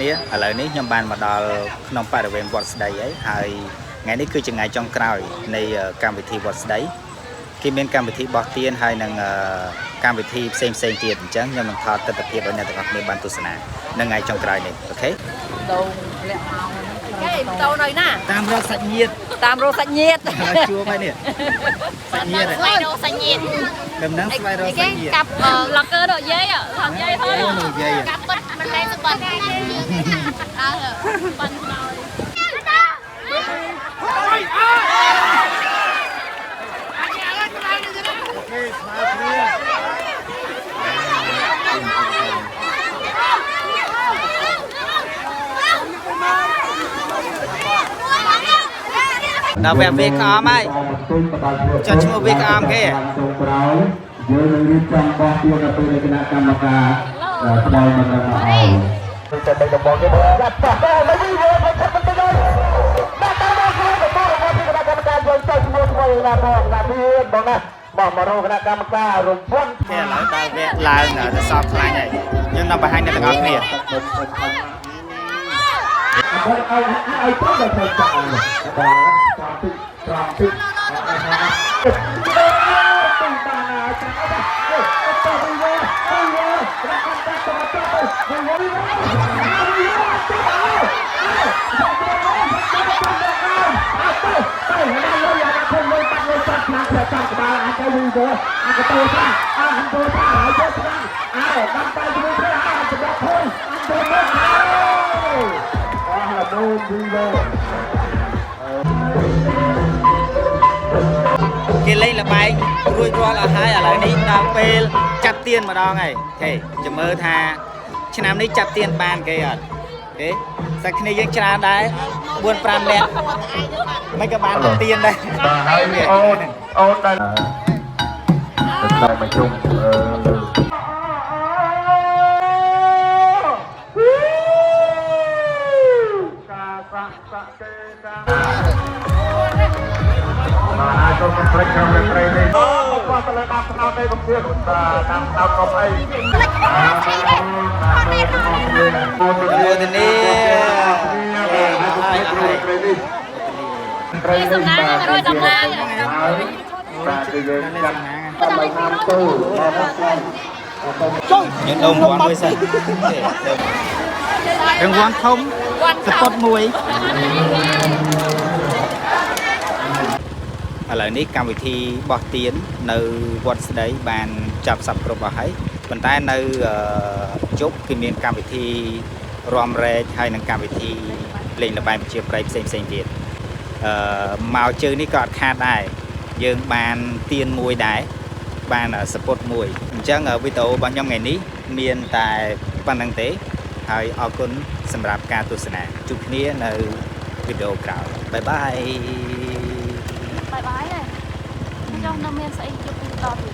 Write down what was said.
គ្នាឥឡូវនេះខ្ញុំបានមកដល់ក្នុងបរិវេណវត្តស្ដីហើយហើយថ្ងៃនេះគឺជាថ្ងៃចុងក្រោយនៃកម្មវិធីវត្តស្ដីគេមានកម្មវិធីបោះទៀនហើយនិងកម្មវិធីផ្សេងផ្សេងទៀតអញ្ចឹងខ្ញុំនឹងថតទស្សនវិជ្ជាឲ្យអ្នកទាំងអស់គ្នាបានទស្សនានៅថ្ងៃចុងក្រោយនេះOK ដូងលាក់មកគេតោនៅណា តាមរកសាច់ញាតិ តាមរកសាច់ញាតិ ជួបហើយនេះសាច់ញាតិ ស្វែងរកសាច់ញាតិ ដំណឹងស្វែងរកសាច់ញាតិ កាប់ locker ដល់យាយថងយាយហ៎ យាយ កាប់ពិតមិនមែនសបិនអើបិនខ្នើយ គេស្មើគ្នាដល់វាវាក្អមហើយចុះឈ្មោះវាក្អមគេ ចុងក្រោយយើងនឹងរៀបចំបោះទៀនដល់ពេលគណៈកម្មការផ្ដល់មកដល់មកឲ្យ តែបីដំបងគេយ៉ាប់ប៉ះតែមិនវិញមិនឆាប់បន្តិចហើយបាទតាមមកខ្លួនទៅរបស់ពីគណៈកម្មការយើងចុះឈ្មោះថ្មីណាបងណាទៀតបងណាបងមករកគណៈកម្មការរង្វាន់ គេឥឡូវដល់វគ្គឡើងទៅសอบខ្លាញ់ហើយខ្ញុំនឹងបង្ហាញអ្នកទាំងអស់គ្នា ឲ្យឲ្យឲ្យទៅដល់ទៅចាក់បាទតាមតិចត្រង់តិចអត់អត់ ទីបានហើយចាក់អត់ទេទៅវិញវិញវិញគណៈកម្មការទៅទៅវិញវិញវិញទៅណាលុយអាខុនលុយបាត់លុយចាក់ខ្លាំងចាំក្បាលអាចទៅវិញទៅអាកតោចាអាអន្តោចាហើយយកស្ដាំអើដាំទៅជាមួយគ្នាអាសម្រាប់ខុនអន្តោមកហើយ អស់លបូនវីវ គេលេងលបែងរួចរាល់អស់ហើយឥឡូវនេះដល់ពេលចាប់ទៀនម្ដងហើយ OK ចាំមើលថាឆ្នាំនេះចាប់ទៀនបានគេអត់គេសាច់គ្នាយើងច្រើនដែរ4 5នាក់មិនក៏បានតែទៀនដែរ បាទហើយអូនអូនដែលតែមកជុំអឺ កាសៈសៈទេកា បាទហើយសូមកុំភ្លេចក្រុមរាត្រីនេះ អូគាត់ទៅលើតាមស្នោតទេកំព្រាបាទតាមស្នោតកុំអី មោទនី ហើយហើយត្រីនេះត្រីនេះ សំណាង100តំណាង បាទគឺយើងចាត់តាមតាមទូមកផង ខ្ញុំដុំរង្វាន់មួយសិនរង្វាន់ធំសពតមួយឥឡូវនេះកម្មវិធីបោះទៀននៅវត្តស្ដីបានចាប់សពគ្រប់អស់ហើយប៉ុន្តែនៅជប់គឺមានកម្មវិធីរំរែកហើយនិងកម្មវិធីលេងល្បែងប្រជាប្រិយផ្សេងផ្សេងទៀតអឺមកជើងនេះក៏អត់ខាតដែរយើងបានទៀនមួយដែរបានសពុតមួយអញ្ចឹងវីដេអូរបស់ខ្ញុំថ្ងៃនេះមានតែប៉ុណ្្នឹងទេហើយអរគុណសម្រាប់ការទស្សនាជួបគ្នានៅវីដេអូក្រោយ bye bye bye bye ដែរចង់នៅមានស្អីជួបពីបន្តទៀត។